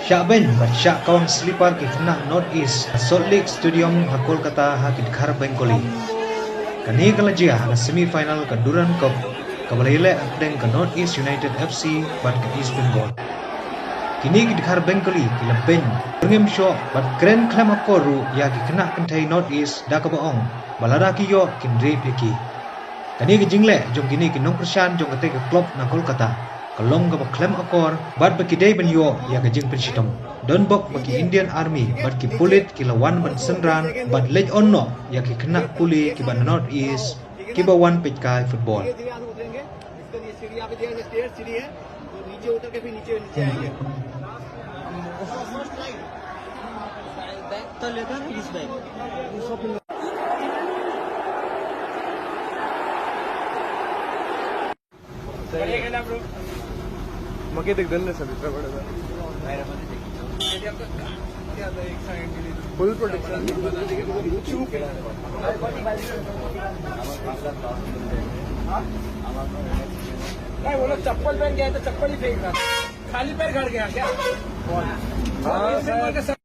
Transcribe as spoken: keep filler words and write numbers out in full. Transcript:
Shah beiñ bad shah kawang slipar ki khynnah North East ha Salt Lake Stadium ha Kolkata ha ki dkhar Bengali. Kane ka la jia ha ka semi final ka Durand Cup kaba la ïaleh hapdeng ka North East United F C bad ka East Bengal. Kine ki dkhar Bengali ki la beiñ byrngem shoh bad kren khlem akor ruh ïa ki khynnah kynthei North East da kaba ong ba lada ki ïoh kin rep ïa ki. Kane ka jingleh jong kine ki nongkyrshan jong katei ka club na Kolkata ka long kaba khlem akor bad ba ki dei ban ïoh ïa ka jingpynshitom. Don bok ba ki Indian Army bad ki pulit ki la wan ban synran bad leit on noh ïa ki khynnah pule kiba na North East kiba wan peit kai football. Makita, dal na sabi, pero wala na. Full protection. नहीं, वो लोग चप्पल पहन के आए तो चप्पल ही फेंक रहा था। खाली पैर घर गया क्या? हाँ, सर।